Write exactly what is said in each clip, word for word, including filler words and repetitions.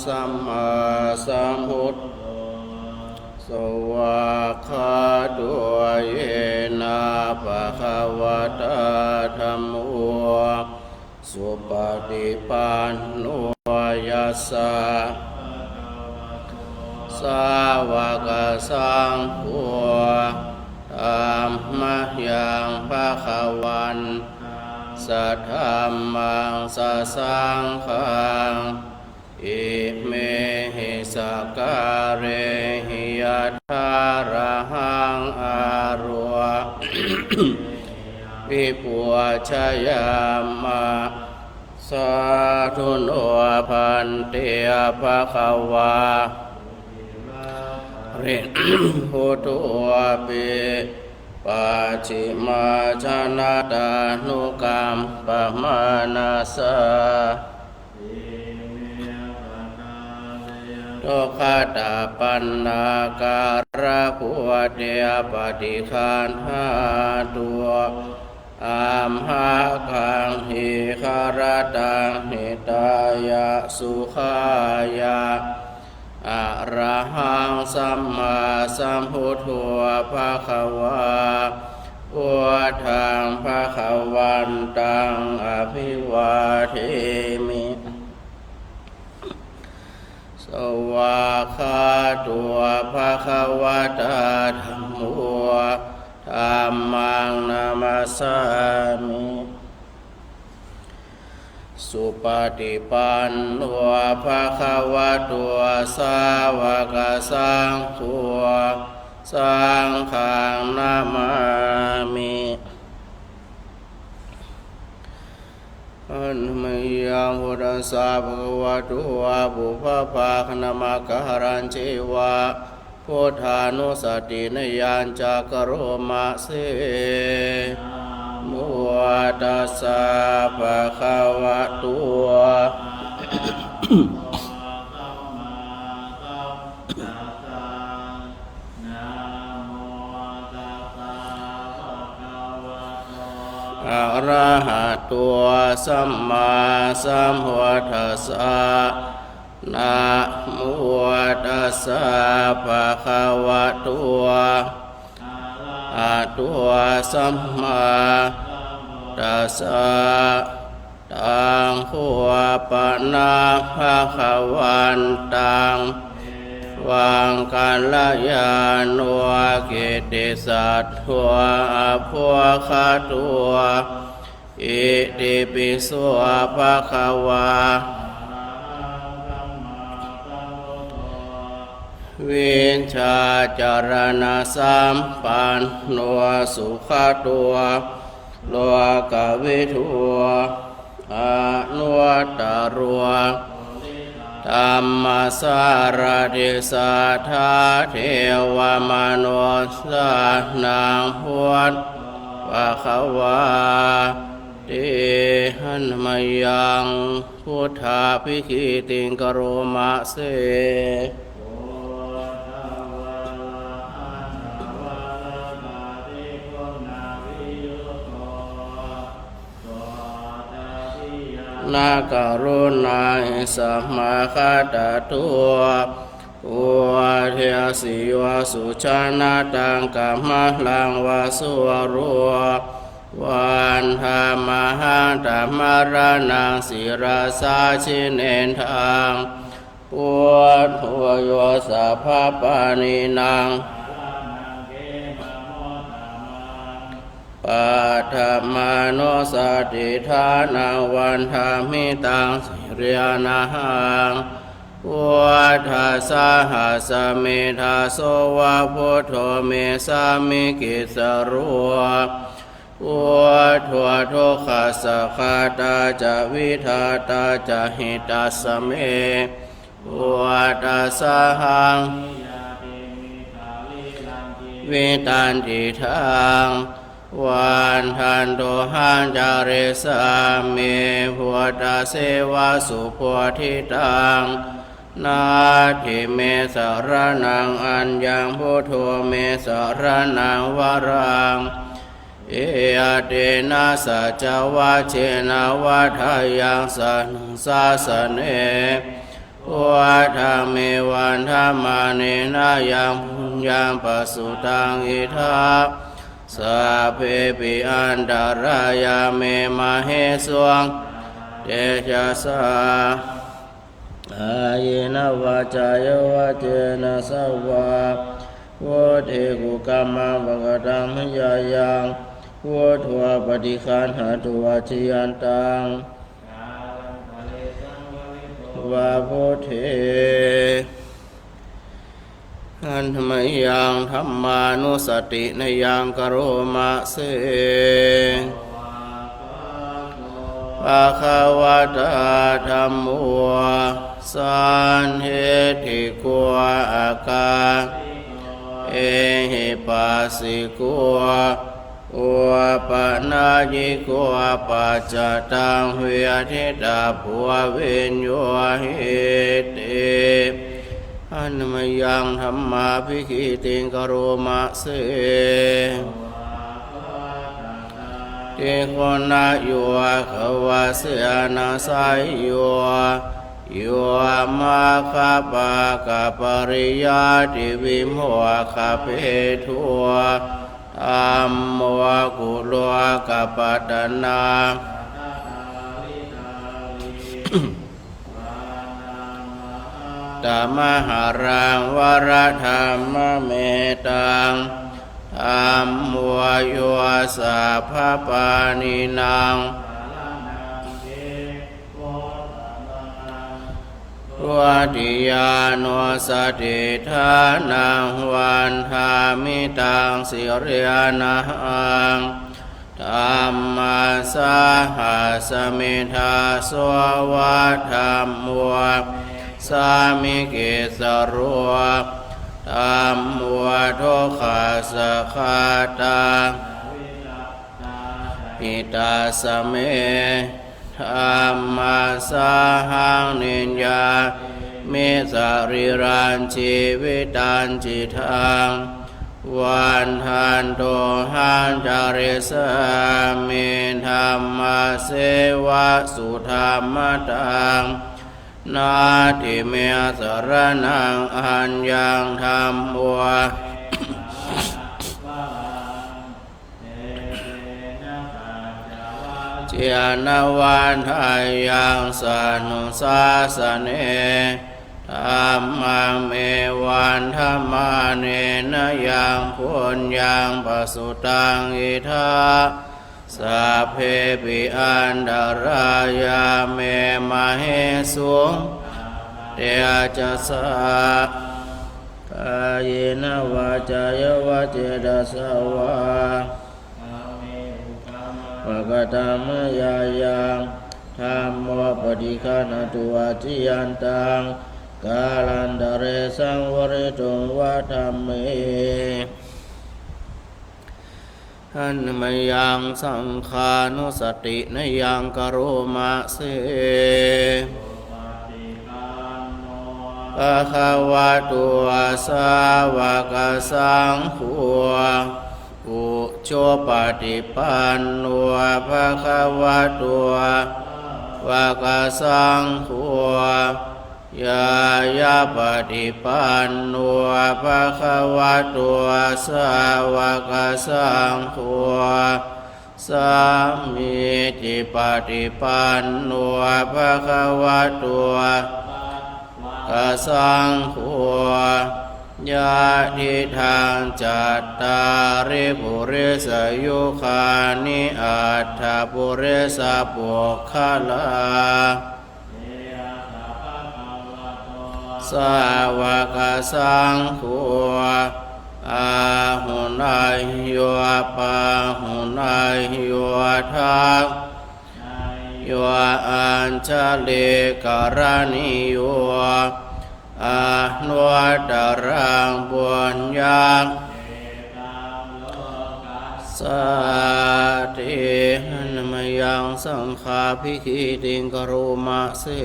sammāsambuddho, svākkhāto yena bhagavatā dhammo, supaṭipanno yassa sāvakasaṅgho, tammayaṃ bhagavantaṃ sadhammaṃ sasaṅghaṃ, imehi sakkārehi yathārahaṃ āropāmi pūjayāma. Sādhu no bhante bhagavā buddhopi pacchimājanatānukampamānasā dukkhatapaṇṇākārabhūte paṭiggaṇhātu amhākaṃ dīgharattaṃ hitāya sukhāya. Arahaṃ sammāsambuddho bhagavā, buddhaṃ bhagavantaṃ abhivādemi. Svākkhāto bhagavatā dhammo, dhammaṃ namassāmi. Supaṭipanno bhagavato sāvakasaṅgho, saṅghaṃ namāmi. Handa mayaṃ buddhassa bhagavato pubbabhāganamakārañceva buddhānussatinayañca karoma se. Namo tassa bhagavato arahato sammāsambuddhassa. Namo tassa bhagavato arahato sammāsambuddhassa. Taṃ kho pana bhagavantaṃ evaṃ kalyāṇo kittisaddo ābhuggato: Itipi so bhagavā vijjācaraṇasampanno sugato lokavidū anuttaro purisadammasārathi satthā devamanussānaṃ buddho bhagavāti. Handa mayaṃ buddhābhigītiṃ karoma se. Na karuṇā hi samāgatatto, uddeseyyuva sujanataṃ kamalaṃ va sūro. Vandāmahaṃ taṃ maraṇaṃ sirasā jinendaṃ, buddho yo sabbapāṇīnaṃ paṭhamānussatiṭṭhānaṃ vandāmi taṃ sirīrahaṃ. Buddhassāhasmi dāso va buddho me sāmikissaro. Buddho dukkhassa ghātā ca vidhātā ca hitassa me. Buddhassāhaṃ niyyādemi kavidaṃ jīvitañcidaṃ. Vandantohaṃ carissāmi buddhasseva subodhitaṃ. Natthi me saraṇaṃ aññaṃ, buddho me saraṇaṃ varaṃ. Etena saccavajjena vaḍḍheyyaṃ satthu sāsane. Vata me vandamānena yaṃ puññaṃ pasutaṃ idha, sabbepi antarāyā me māhesuṃ tejasā. Kāyena vācāya va cetasā vā, buddhe kukammaṃ pakataṃ mayā yaṃ, buddho paṭiggaṇhatu accayantaṃ, kālantare saṃvarituṃ va buddhe. Handa mayaṃ dhammānussatinayaṃ karoma se. Bhagavatā dhammo sandiṭṭhiko akāliko ehipassiko opanayiko paccattaṃ veditabbo viññūhīti. Handa mayaṃ dhammābhigītiṃ karoma se. Tikkhaṇayogavatthena seyyo, yo maggapākapariyattivimokkhabhedo, dhammo kulokapatanā tamaharaṃ varadhammametaṃ. Dhammo yo sabbapāṇīnaṃ dutiyānussatiṭṭhānaṃ vandāmi taṃ sirenahaṃ. Dhammassāhasmi dāso va dhammo me sāmikissaro. Dhammo dukkhassa ghātā hitassa me. Dhammassāhaṃ niyyāmi sarīrañjīvitañcidaṃ. Vandantohaṃ carissāmi dhammasseva sudhammataṃ. Natthi me saraṇaṃ aññaṃ dhammo cena vadeyyaṃ satthu sāsane. Dhammaṃ me vandamānena yaṃ puññaṃ pasutaṃ idha, sabbepi antarāyā me māhesuṃ tejasā. Kāyena vācāya va cetasā vā, pakataṃ mayā yaṃ, dhammo paṭiggaṇhatu accayantaṃ, kālantare saṃvarituṃ va dhamme. Handa mayaṃ saṅghānussatinayaṃ karoma se. Bhagavato sāvakasaṅgho, ujupaṭipanno bhagavato sāvakasaṅgho, ñāyapaṭipanno bhagavato sāvakasaṅgho, sāmīcipaṭipanno bhagavato sāvakasaṅgho, yadidaṃ cattāri purisayugāni aṭṭha purisapuggalā, sāvakasaṅgho, āhuneyyo pāhuneyyo dakkhiṇeyyo añjalikaraṇīyo, anuttaraṃ puññakkhettaṃ lokassāti. Handa mayaṃ saṅghābhigītiṃ karoma se.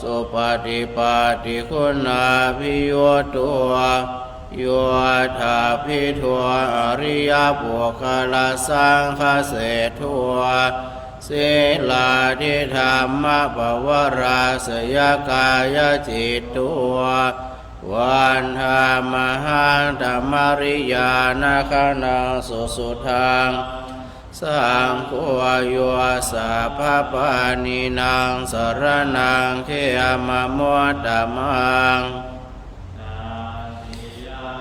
Supaṭipattiguṇābhiyutto, yoṭṭhabbidho ariyapuggalasaṅghaseṭṭho, Sīlādidhammapavarāsayakāyacitto vandāmahaṃ tamariyāna gaṇaṃ susuddhaṃ. Saṅgho yo sabbapāṇīnaṃ saraṇaṃ khemamuttamaṃ.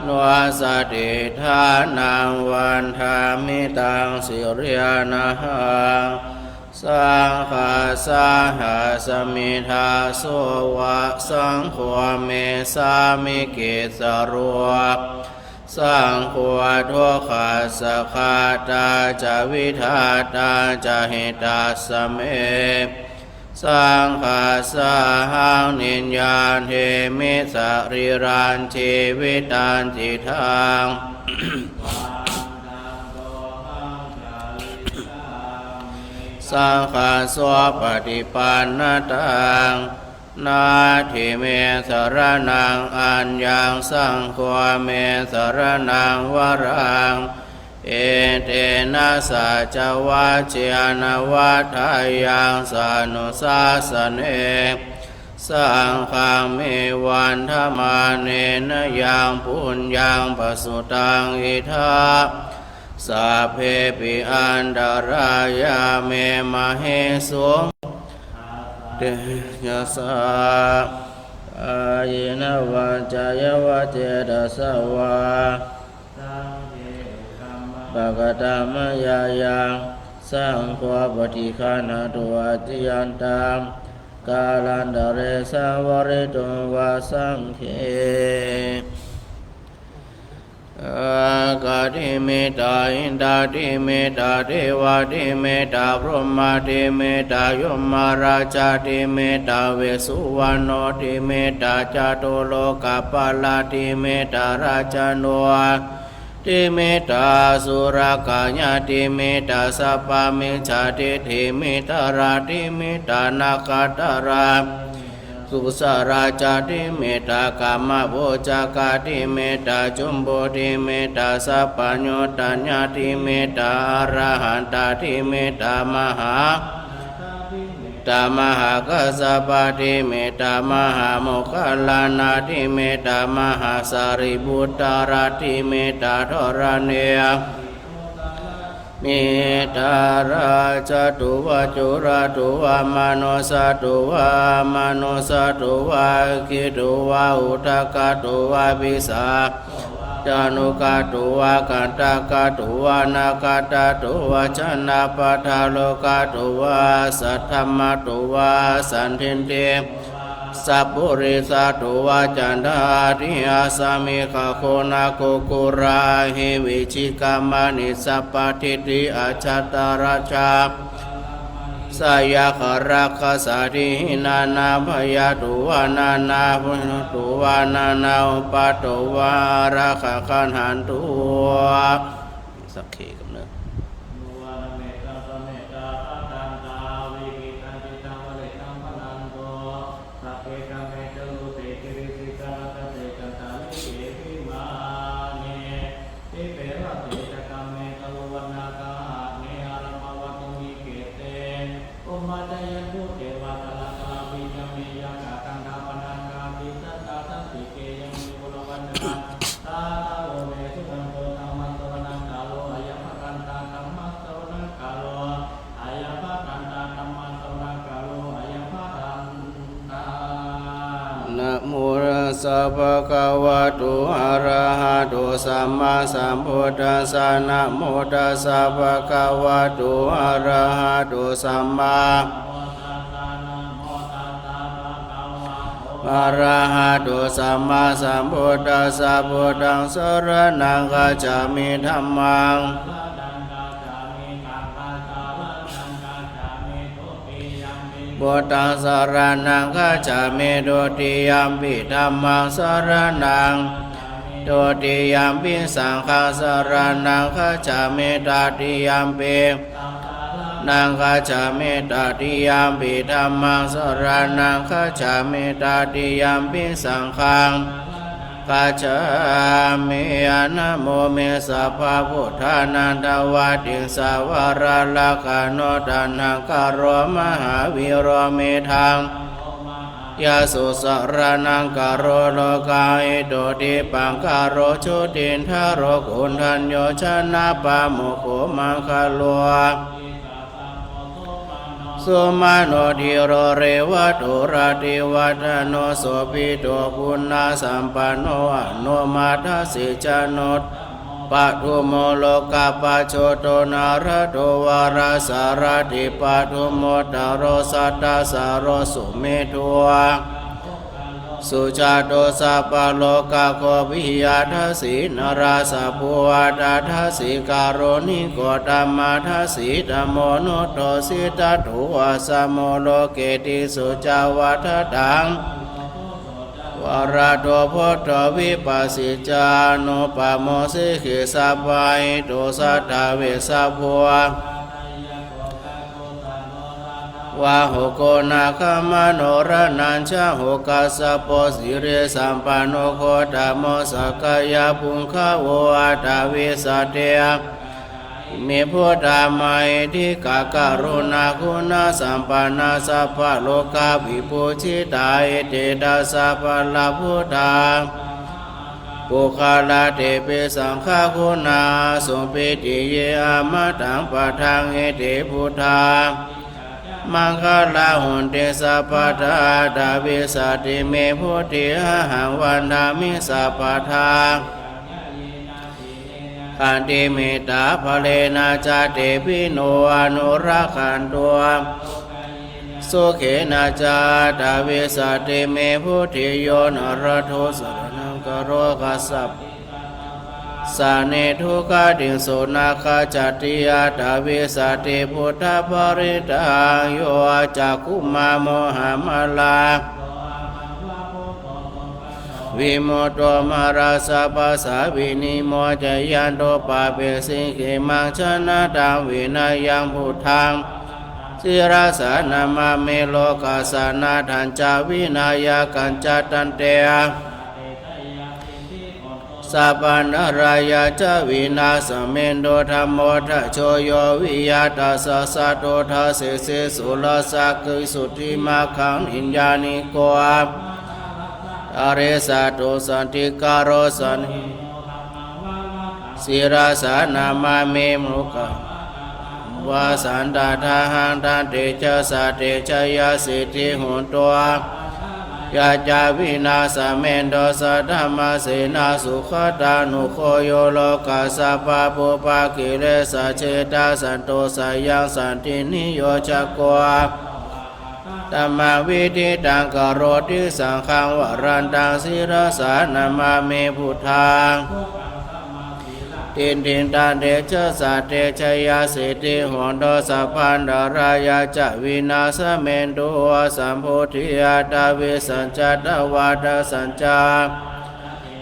Tatiyānussatiṭṭhānaṃ vandāmi taṃ sirīnakaṃ. Saṅghassa hasmi dāso va saṅgho me sāmikissaro. Saṅgho dukkhassa ghātā ca vidhātā ca hitassa me. Saṅghassāhaṃ niyyādemi sarīrañjīvitañcidaṃ. Saṅghassopaṭipannataṃ natthi me saraṇaṃ aññaṃ, saṅgho me saraṇaṃ varaṃ. Etena saccavajjena vaḍḍheyyaṃ saṅghānusāsane. Saṅghaṃ me vandamānena yaṃ puññaṃ pasutaṃ idha, sabbepi antarāyā me māhesuṃ tejasā. Kāyena vācāya va cetasā vā, pakataṃ mayā yaṃ, saṅgho paṭiggaṇhatu accayantaṃ, kālantare saṃvarituṃ va saṅghe. Nāgādhimita indādhimita devādhimita brahmādhimita yamarājādhimita visuvaṇṇodhimita catulokapālādhimita rājānodhimita surakāyādhimita sabbamijjhadiṭṭhimita radhimita nakkhattarā dussarājādhimita kamabojagādhimita jumbodhimita sabbaññutañāṇadhimita arahantādhimita mahānādhimita mahākassapadhimita mahāmoggallānādhimita dharaṇī mita rājatu va corato va manussato va amanussato va aggito va udakato va pisāco va jhānakato va kaṇṭakato va nakkhattato va janapadarogato va asaddhammato va asandiṭṭhiko va asappurisato va caṇḍahatthiassamigagoṇakukkuraahivicikamaṇisappadītiacchataracchā sayakkharakkhasādīhi nānābhayato va nānābhayato va nānāupaddavarakkhaṃ gaṇhantu. สักขีกำเนิด Sabbe kāme ca rūpe girisikharataṭe cantalikkhe vimāne, dīpe raṭṭhe ca gāme taruvanagahane gehavatthumhi khette, bhummā cāyantu devā jalathalavisame yakkhagandhabbanāgā tiṭṭhantā santike yaṃ munivaravacanaṃ sādhavo me suṇantu. Dhammassavanakālo ayambhadantā. Dhammassavanakālo ayambhadantā. Dhammassavanakālo ayambhadantā. Namo tassa bhagavato arahato sammāsambuddhassa. Namo tassa bhagavato arahato sammā arahato sammāsambuddhassa. Buddhaṃ saraṇaṃ gacchāmi. Dhammaṃ buddhaṃ saraṇaṃ gacchāmi. Dutiyampi dhammaṃ saraṇaṃ, dutiyampi saṅghaṃ saraṇaṃ gacchāmi. Tatiyampi naṃ gacchāmi. Tatiyampi dhammaṃ saraṇaṃ gacchāmi. Tatiyampi saṅghaṃ gacchāmi. Namo me sabbabuddhānaṃ dvattiṃsavara rakkhaṇo taṇhaṅkaro mahāvīro medhaṃ yaso saraṇaṅkaro lokahito dīpaṅkaro jotindharo koṇḍañño janapāmokkho maṅgalo sumano dhīro revato rativaḍḍhano sobhito guṇasampanno anomadassī jano padumo lokapajjoto nārado varasārathi padumo taro sattasāro sumedho sujāto sabbalokaggo piyadassī narāsabho atthadassī kāruṇiko tammadassī tamonudo siddhatto asamo loke tisu ca vattataṃ varado buddho vipassī ca anūpamo sikhī sabbahito satthā vessabho vāhuko nāgamaṇo rānañjaho kassapo sirisampanno gotamo sakyapuṅgavo aṭṭhavīsate me buddhā mahiddhikā karuṇāguṇasampannā sabbalokavibhūjitā etedasa balābuddhā puggalā tepi saṅghaguṇā āsuṃ pītiye amataṃ padaṃ ete buddhā maṅgalā honti sabbadā aṭṭhavīsati me buddhe ahaṃ vandāmi sabbadā khantimettābalena ca devi no anurakkhantu sukhena ca aṭṭhavīsati me buddhe yo nātho saraṇaṅkaro kassapa sane duggatiṃ so nāgacchati aṭṭhavīsati buddhaparittaṃ yo acakkhuṃ mā mohamalā vimutto mārassa pāsā vinimocayanto pāpesi khemaṃ janataṃ vinayaṃ buddhaṃ sirasā namāmi lokassa nāthañca vināyakañca tante sabbantarāyā ca vināsamentu dhammo dhajo yo viya tassa satthu dassesi surakkhaṃ visuddhimaggaṃ niyyāniko arihatto santindikaro sirasā namāmi lokassa vāsantādāhaṃ tantejasā te jayasiddhi hotu yañca vināsamentu saddhammasenā sugatānugo yo lokassa pāpūpakilesajetā santo sayaṃ santiniyojako dhammaṃ viditaṃ karoti saṅghaṃ varantaṃ sirasā namāmi buddhaṃ diṭṭhiṃ tantejasā te jayasiddhi hotu sabbantarāyā ca vināsamentu asaṃbuddhe aṭṭhavīsañca dvādasañca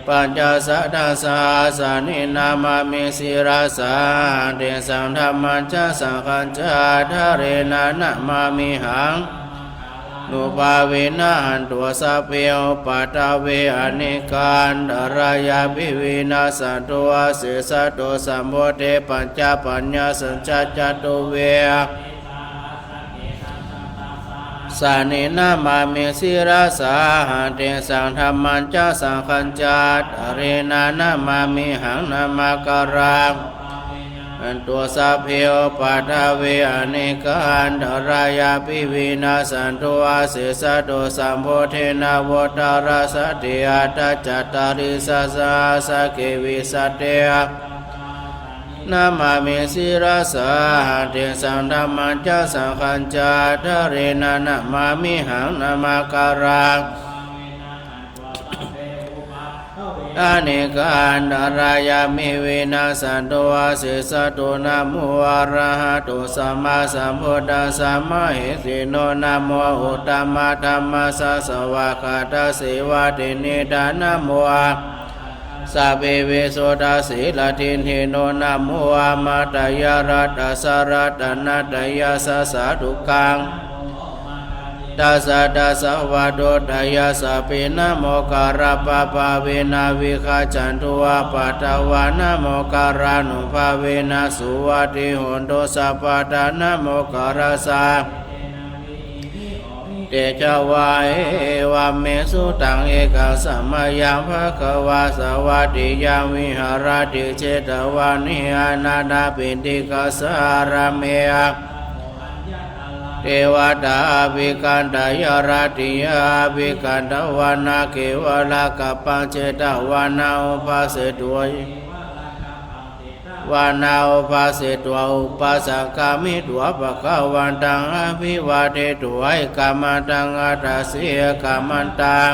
pañcasatasahassāni namāmi sirasā tesaṃ dhammañca saṅghañca ādarena namāmihaṃ nubhāvena hantvā sabbe upaddave anekā antarāyāpi vinassantu asesato. Sambuddhe pañcapaññāsañca catuvīsahassāni namāmi sirasā tesaṃ dhammañca saṅghañca ādarena namāmihaṃ namakāra hantvā sabbe upaddave anekā antarāyāpi vinassantu asesato. Sambuddhe navuttarasate aṭṭhacattāḷīsasahassake vīsati namāmi sirasā tesaṃ dhammañca saṅghañca ādarena namāmihaṃ namakāra anekā antarāyāpi vinassantu asesato. Namo arahato sammāsambuddhassa mahesino namo uttamadhammassa svākkhātasseva tenidha namo sabbe visuddhasīladiṭṭhino namo āmantayaratassa ratanattayassa sādhukaṃ dasadasavatthutiyassapi, namokārappabhāvena vigacchantu appaddavā, namokārānubhāvena suvatthi hotu sabbadā, namokārassa tejavā. Evaṃ me sutaṃ. Ekaṃ samayaṃ bhagavā sāvatthiyaṃ viharati jetavane anāthapiṇḍikassa ārāme. Devatā abhikkantā, āratiyā abhikkantā, vanakkevalakappaṃ jetavanaṃ upasetu. Vanā upasetvā upasaṅkamitvā bhagavantaṃ abhivādetvā ekamantaṃ aṭṭhāsi. Ekamantaṃ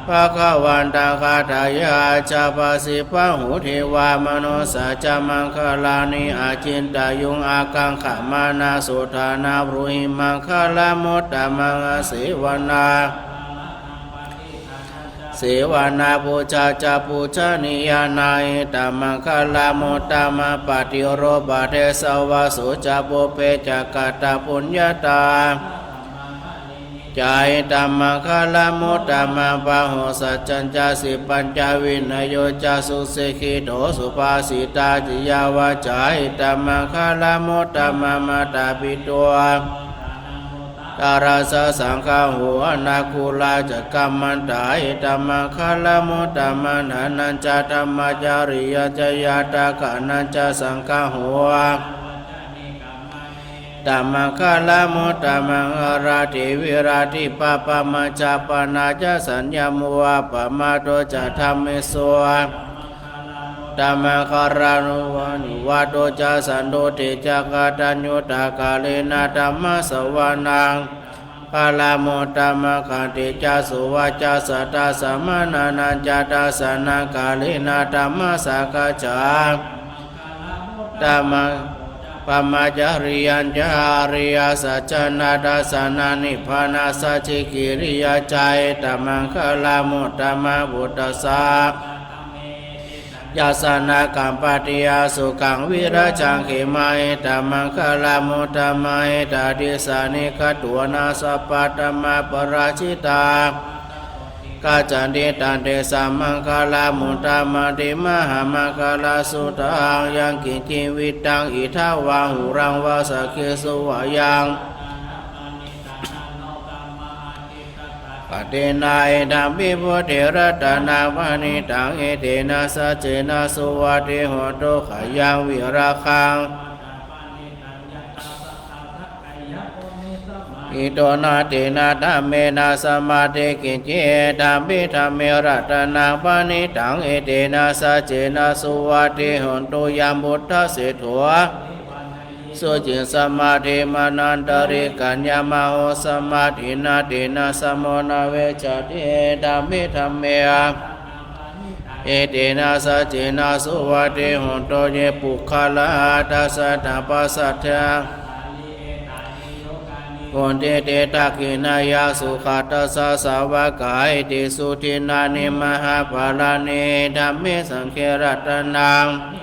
bhagavantaṃ gathāya ācābhāsi: Bahū devā manussā ca maṅgalāni acintayuṃ, ākaṅkhamānā sotthānā brūhi maṅgalamuttamaṃ. Asevanā sevanā, pūjā ca pūjanīyānaṃ etammaṅgalamuttamaṃ. Paṭirūpadesavāso ca pubbe ca katapuññatā ca etammaṅgalamuttamaṃ. Bāhusaccañca sippañca vinayo ca susikkhito subhāsitā ca yā vācā etammaṅgalamuttamaṃ. Mātāpitu puttadārassa saṅgaho anākulā ca kammantā etammaṅgalamuttamaṃ. Dānañca dhammacariyā ca ñātakānañca saṅgaho etammaṅgalamuttamaṃ. Āratī viratī pāpā majjapānā ca saññamo appamādo ca dhammesu etammaṅgalamuttamaṃ. Gārāno anuvādo ca santuṭṭhī ca kataññutā kālena dhammassavanaṃ etammaṅgalamuttamaṃ. Khantī ca sovacassatā samaṇānañca dassanaṃ kālena dhammasākacchā etammaṅgalamuttamaṃ. Brahmacariyañca ariyasaccāna dassanaṃ nibbānasacchikiriyā ca etammaṅgalamuttamaṃ. Phuṭṭhassa yassa na kampati, asukhaṃ virajaṃ khemaṃ etammaṅgalamuttamaṃ. Etādisāni katvāna sabbatthamaparājitā, gacchanti tantesaṃ maṅgalamuttamanti. Mahāmaṅgalasuttaṃ. Yaṅkiñci vittaṃ idha vā huraṃ vā saggesu vā yaṃ, paṭinā idampi buddhe ratanaṃ paṇītaṃ, etena saccena suvatthi hotu. Khayaṃ virāgaṃ ito na tena dhammena samatthi kiñci, idampi dhamme ratanaṃ paṇītaṃ, etena saccena suvatthi hotu. Yam buddhaseṭṭho suciṃ samādhimānantarikaññamāhu, samādhinā tena samo na vijjati, idampi dhamme etena saccena suvatthi hotu. Ye puggalā aṭṭha sataṃ pasaṭṭhā honti, te dakkhiṇeyyā sugatassa sāvakā, eti sudinnaṃ mahapphalaṃ, idampi saṅghe ratanaṃ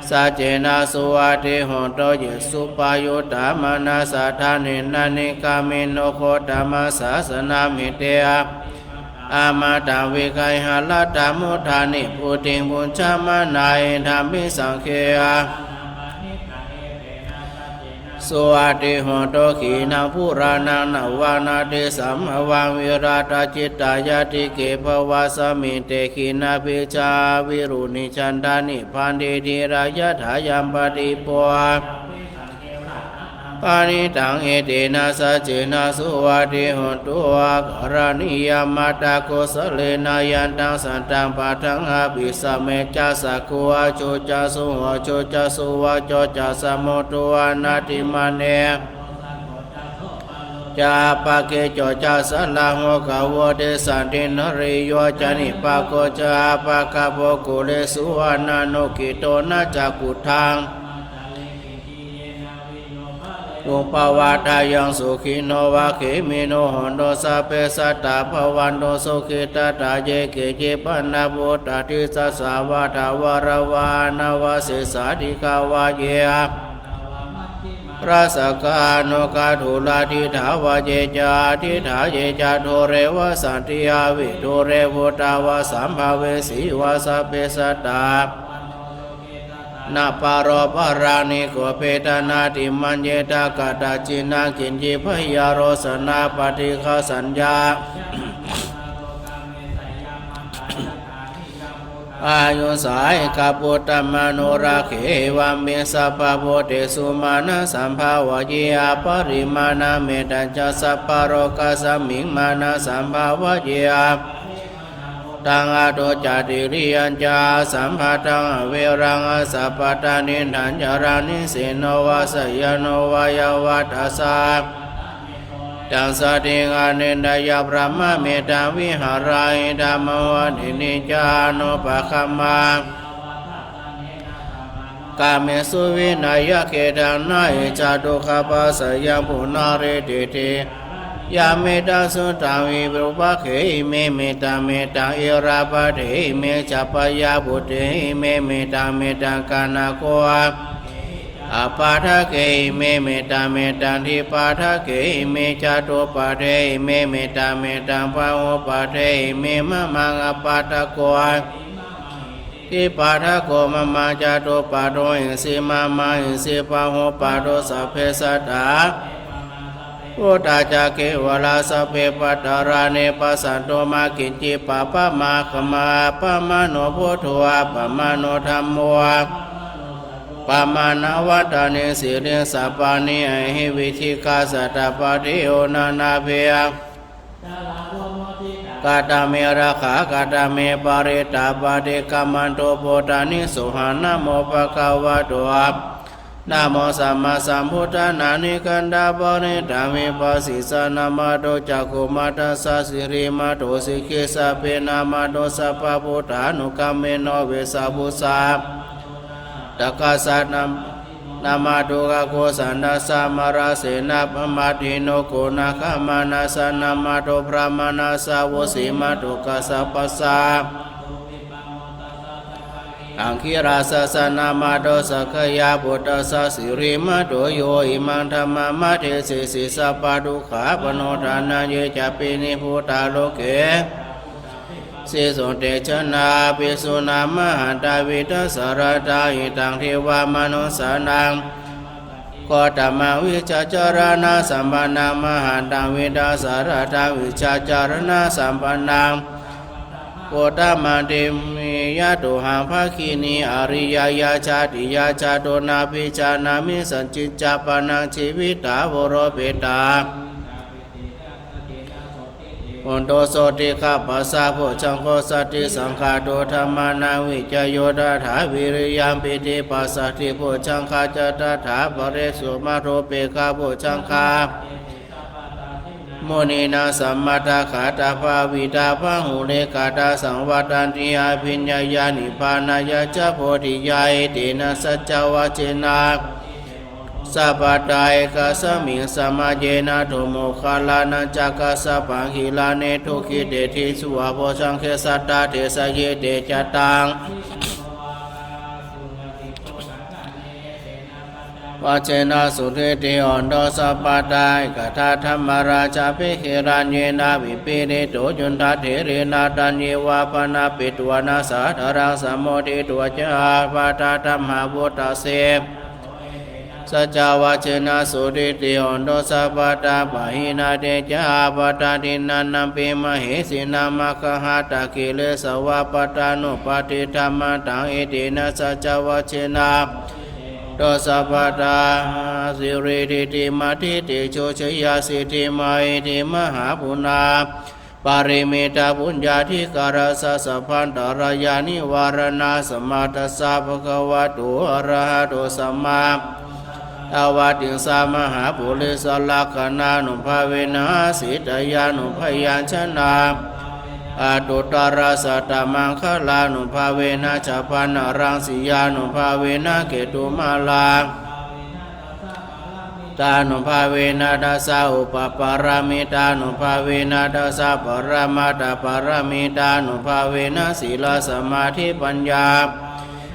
saccena suvatthi hotu. Ye suppayuttā manasā daḷhena, nikkāmino gotamasāsanamhi, te amataṃ vigayha laddhā mudhā nibbutiṃ bhuñjamānā, idampi saṅghe suvatthi hotu. Khīṇaṃ purāṇaṃ navaṃ natthi sambhavaṃ, virattacittāyatike bhavasmiṃ, te khīṇabījā aviruḷhichandā, nibbanti dhīrā yathāyampadīpo paṇītaṃ, etena saccena suvatthi hotu. Karaṇīyamatthakusalena, yantaṃ santaṃ padaṃ abhisamecca, sakko āgo ca suhujū ca, suvaco cassa mudu anatimānī, ca appakicco ca sallahukavutti, santindriyo ca nipako ca, appagabbho kulesu ananugiddho, na ca khuddaṃ kuppavādāyaṃ, sukhino vā khemino hontu, sabbe sattā bhavantu sukhitattā. Ye keci pāṇabhūtatthi, tasā vā thāvarā vā anavasesā, dīghā vā ye Rakkhakā anuggahā dūre diṭṭhā va ye ca, adiṭṭhā ye ca dūre vasanti, avidūre bhūtā va sambhavesī va, sabbe sattā na paro paraṃ nikubbetha, nātimaññetha katthaci naṃ kiñci, byārosanā paṭighasaññā āyusā ekaputtamanurakkhe. Evaṃ me sabbabhūtesu mānasambhāvaye aparimāṇaṃ, mettañca sabbalokasmiṃ mānasambhāvaye aparimāṇaṃ, aṭṭhaṃsu ca tiriyañca asambādhaṃ averaṃ asapattaṃ. Tiṭṭhañcaraṃ nisinno vā sayāno vā yāvatassa taṃ satiṃ adhiṭṭheyya, brahmametaṃ vihāraṃ idhamāhu. Ādinnī ca anupagamma kāmesu vineyya gedhaṃ, na hi jātu gabbhaseyyaṃ punaretīti. Yā mettaṃ suddhā virūpakkhe ime, mettaṃ mettaṃ irāpadhe ime, chabyāputhe ime, mettaṃ mettaṃ kaṇhako apādake ime, mettaṃ mettaṃ dvipādake ime, catuppadhe ime, mettaṃ mettaṃ bahuppadhe ime, mamaṃ appādako dvipādako mamaṃ, catuppado isi mamaṃ isi bahuppado. Sabbe sattā bhūtā ca kevalā, sabbe bhadrāni passantu, mā kiñci pāpam appakamma. Appamāṇo buddho appamāṇo dhammo, pamāṇavantāni sirīsapāni, ahi vicchikā satapadī oṇānābhī katā me rakkhā, katā me parittā, paṭikkamantu bhūtāni, sohaṃ namo bhagavato, namo sammāsambuddhānaṃ. Nikkandaparittāvippassissa namatthu cakkhumantassa sirīmato, sikhissapi namatthu sabbabhūtānukampino, vessabhussa takassa namatthu kakusandhassa, mārasenapāmadino, koṇāgamanassa namatthu brāhmaṇassa, vusīmato kassapassa, aṅgīrasassa namatthu sakyaputtassa sirīmato, yo imaṃ dhammaṃ adesesi, sabbadukkhā panūdanaṃ. Ye cāpi nibbutā loke, sīso te janā apisuṇā, mahantā vītasāradā, hitaṃ devamanussānaṃ, gotamaṃ vijjācaraṇasampannaṃ, mahantaṃ vītasāradaṃ, vijjācaraṇasampannaṃ, gotamaṃ, te me yato haṃ bhagini ariyāya jātiyā, jāto nābhijānāmi, sañcicca pāṇaṃ jīvitā voropetā. Puthū sotthi gabbhassa, bojjhaṅgo satisaṅkhāto, dhammānaṃ vicayo tathā, vīriyampīti passaddhi bojjhaṅgā ca tathāpare, samathupekkhā bojjhaṅgā munīnaṃ sammadakkhātā, bhāvitā bahulīkatā, saṃvattanti abhiññāya nibbānāya ca bodhiyā. Etena saccavajjena sabbadā ekasmiṃ samaye, nātho moggallānañca kassapaṃ, gilāne dukkhite disvā bojjhaṅge, satta desayi. Te ca taṃ vajjena suṇanti hotu sabbadā. Ekadā dhammarājāpi gelaññenā vipīḷito, cundattherena taññeva bhaṇāpetvāna sādaraṃ, sammoditvā ca ābādhā tamhā vuṭṭhāsi. Saccavajjena suṇanti hotu sabbadā. Pahīnā te ca ābādhā tiṇṇannampi mahesinaṃ, maggāhatakilesā va pattānuppattidhammataṃ. Etena saccavajjena hotu sabbadā. Sīladiṭṭhi matitejojayasiddhi mahiddhi mahāguṇā, paranimitapuññādhikārassa sabbantarāyanivāraṇasamatthassa bhagavato arahato sammā vattiṃsa mahāpurisalakkhaṇānubhāvena asītyānubyañjanā aṭṭhuttarasatamaṅgalānubhāvena chabbaṇṇaraṃsiyānubhāvena ketumālā tānubhāvena dasaupaparāmitānubhāvena dasaparamatthapāramitānubhāvena sīlasamādhipaññā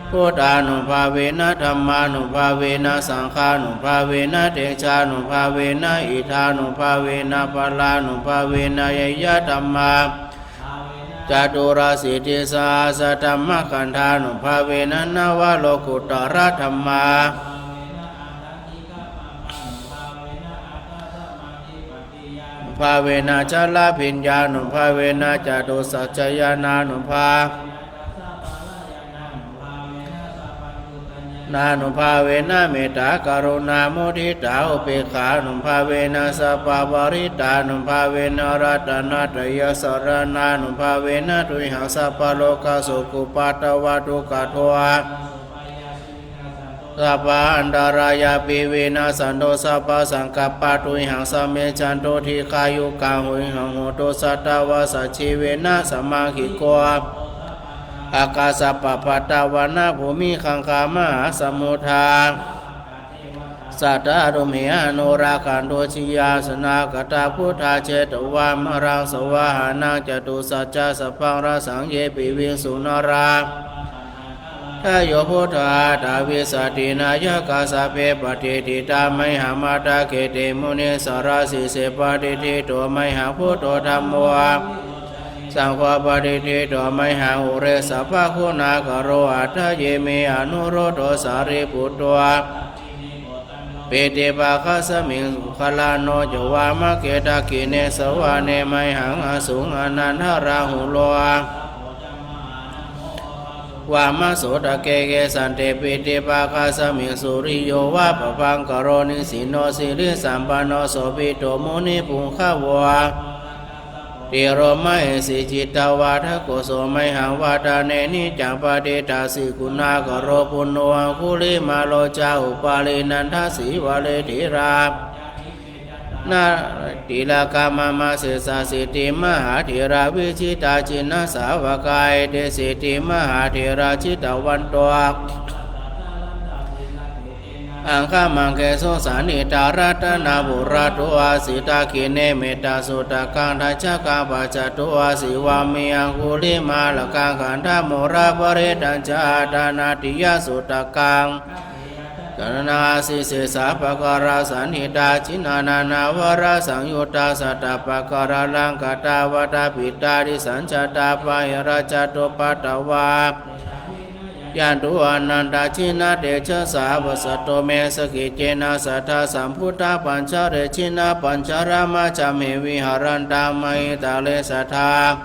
Buddhānubhāvena dhammānubhāvena saṅghānubhāvena tejānubhāvena iddhānubhāvena balānubhāvena ye ye dhammā caturāsītisahassadhammakkhandhānubhāvena navalokuttaradhammā bhāvena chaḷabhiññānubhāvena catusaccañāṇānubhā nānubhāvena mettākaruṇāmuditāupekkhānubhāvena sabbaparittānubhāvena ratanattayasaraṇānubhāvena tuyhaṃ sabbarogasokupaddavadukkhadomanassupāyāsā sabbā antarāyāpi vinassantu sabbasaṅkappā tuyhaṃ samijjhantu dīghāyukā tuyhaṃ hotu satavassajīvena samaṅgiko akāsapabbatavanabhūmigaṅgāmahāsamuddā satta tumhe anurakkhantu jiyā sanāgatā buddhā jetvā māraṃ savāhanaṃ catusaccāsabhaṃ rasaṃ ye piviṃsu narā dayo buddhā aṭṭhavīsati nāyakā sabbe patiṭṭhitā mayhaṃ matthake te munissarā sīse patiṭṭhito mayhaṃ buddho dhammo saṅgho patiṭṭhito mayhaṃ ure sabbaguṇākaro atthāye me anuruddho sārīputto piṭṭhibhāgasmiṃ moggallāno ca vāmake dakkhiṇe savane mayhaṃ āsuṃ ānandarāhulo vāmasotake. Kesante piṭṭhibhāgasmiṃ suriyo va pabhaṅkaro nisinno sirisampanno sobhito munipuṅgavo thero mahesī cittavādako so mayhaṃ vadane niccaṃ patiṭṭhāsi guṇākaro. Puṇṇo aṅgulimālo ca upālī nandasīvalī therā tilakā mama sesāsīti mahātherā vijitā jinasāvakā etesīti mahātherā jitavanto aṅgamaṅgesu saṇṭhitā. Ratanaṃ purato āsi dakkhiṇe mettasuttakaṃ dhajaggaṃ pacchato āsi vāme aṅgulimālakaṃ khandhamoraparittañca āṭānāṭiyasuttakaṃ āsi sesā pākārasaṇṭhitā. Jinā nānāvarasaṃyuttā sattappākāralaṅkatā vātapittādisañjātā bāhirajjhattupaddavā yantu anantajinatejasā. Passato me sakiccena sadā sambuddhā pañjare jinapañjaramajjhamhi viharantaṃ mahītale sadā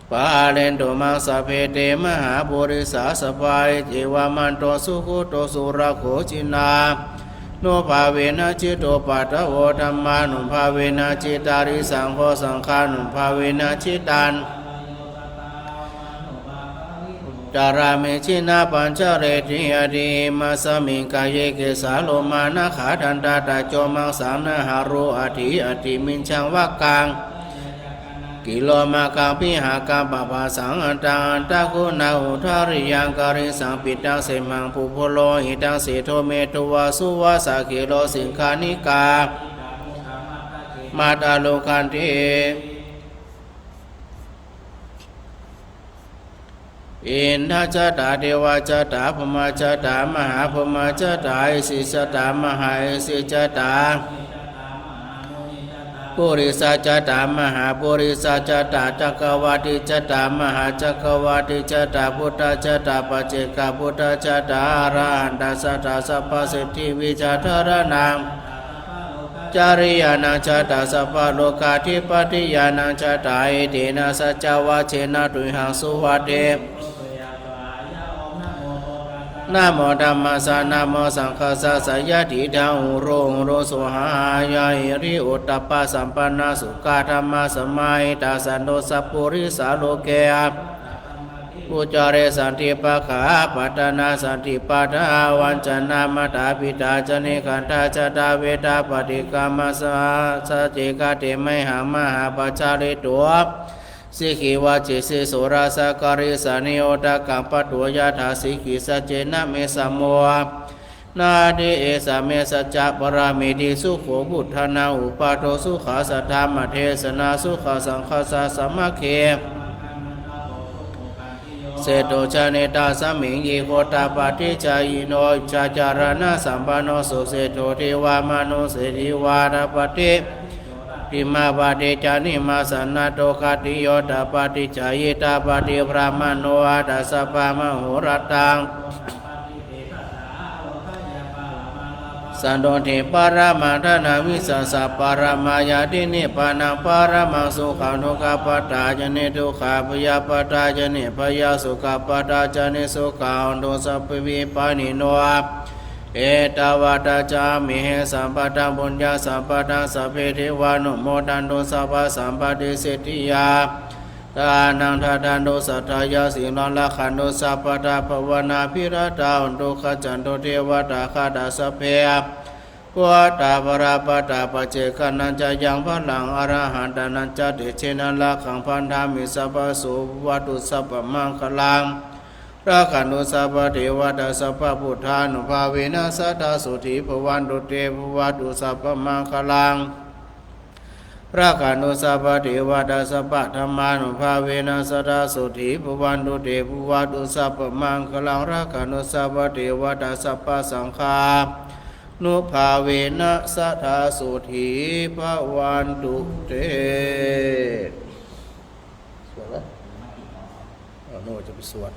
pālentu maṃ sabbe te mahāpurisāsabhā. Iccevamanto sugutto surakkho jinā nubhāvena jitupaddavo dhammānubhāvena jitārisaṅgho saṅghānubhāvena jitan tarāmi jinapañjareti. Atthi imasmiṃ kāye kesā lomā nakhā dantā taco maṃ saṃ nahārū aṭṭhī aṭṭhimiñjaṃ vakkaṃ kilomakhaṃ pihakaṃ pabhasaṃ antaṃ antaguṇaṃ udariyaṃ karīsaṃ pittaṃ semhaṃ pubbalohitaṃ sedo medo vā suvassā khīro siṅghāṇikā mātā lokhandhi inda jātā deva jātā brahma jātā mahābrahma jātā isi jātā mahā isi jātā purisa jātā mahāpurisa jātā cakkavatī jātā mahācakkavatī jātā buddha jātā paccekabuddha jātā arahantā jātā sabbasiddhivijjādharaṇaṃ cariyānaṃ jātā sabbalokādhipatiyānaṃ jātā etena saccavajjena tuyhaṃ suvatthi namo dhammassa namo saṅghassa seyyathīdaṃ uru uru svāhāya hiriottappasampannā sukkadhammasamāhitā santo sappurisā loke pūjaressenti pakkhāpattanasenti pādā vañcanā mātā pitā ca nikkhantā jātaveda paṭikkama saha sacce kate mayhaṃ mahāpajjalito sikhī vajjesi sorasā karīsāni odakaṃ patto yathā sikhī saccena me samo natthi esa me saccaparamiti. Sukho buddhānaṃ uppādo sukhā saddhammadesanā sukhā saṅghassa sāmaggī seṭṭho janetasmiṃ ye gotā paṭicchāyino, vijjācaraṇasampanno suseṭṭho devamanusseva, thādappadiṭṭhi imappaticchanīmassanato, khattiyo ca paṭicchāyī ca paṭibrāhmaṇo, atha sabbamahorattaṃ santuṭṭhiṃ paramatthanā, visuddhā ca paramaṃ yanti, nibbānaṃ paramaṃ sukhaṃ. Dukkhappattā ca niddukkhā, bhayappattā ca nibbhayā, sokappattā ca nissokā hontu sabbepi pāṇino. Ettāvatā ca amhehi sambhataṃ puññasampadaṃ, sabbe devānumodantu sabbasampattisiddhiyā. Dānaṃ dadantu saddhāya, sīlaṃ rakkhantu sabbadā, bhāvanābhiratā hontu, gacchantu devatāgatā. Sabbe buddhā balappattā, paccekānañca yaṃ balaṃ, arahantānañca tejena, rakkhaṃ bandhāmi sabbaso. Bhavatu sabbamaṅgalaṃ, rakkhantu sabbadevatā, sabbabuddhānubhāvena, sadā sotthī bhavantu te. Bhavatu sabbamaṅgalaṃ, rakkhantu sabbadevatā, sabbadhammānubhāvena, sadā sotthī bhavantu te. Bhavatu sabbamaṅgalaṃ, rakkhantu sabbadevatā, sabbasaṅghānubhāvena, sadā sotthī bhavantu te. สวดแล้ว เอาโน่จะไปสวด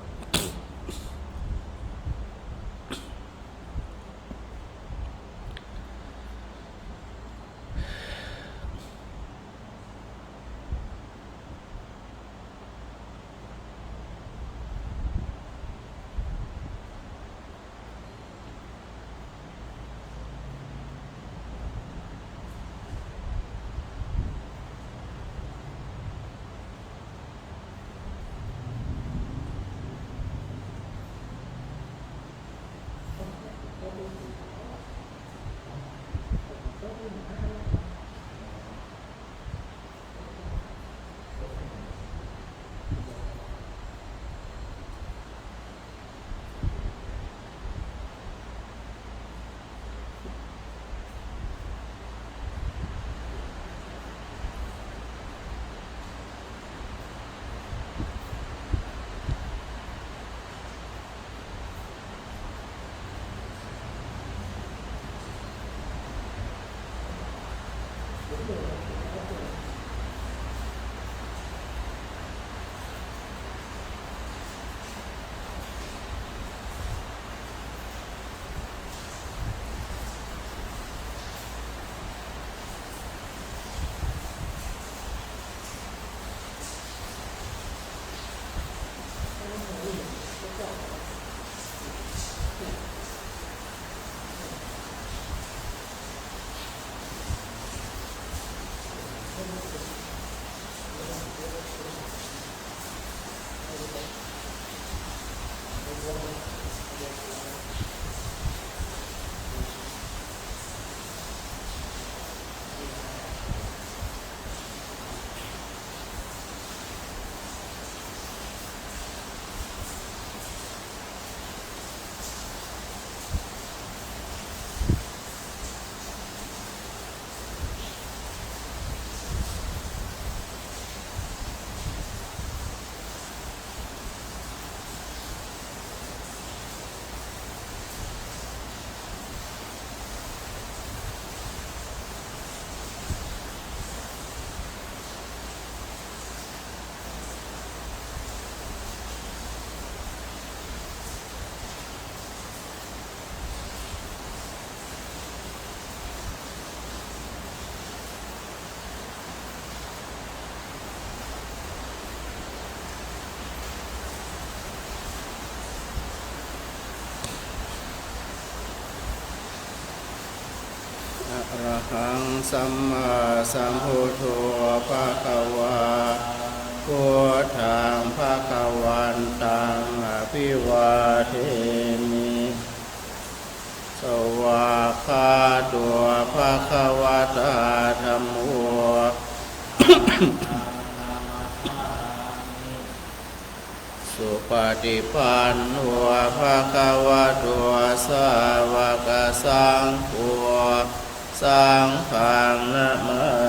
Arahaṃ sammāsambuddho bhagavā, buddhaṃ bhagavantaṃ abhivādemi. Svākkhāto bhagavatā dhammo, supaṭipanno bhagavato sāvakasaṅgho, saṅghaṃ namāmi.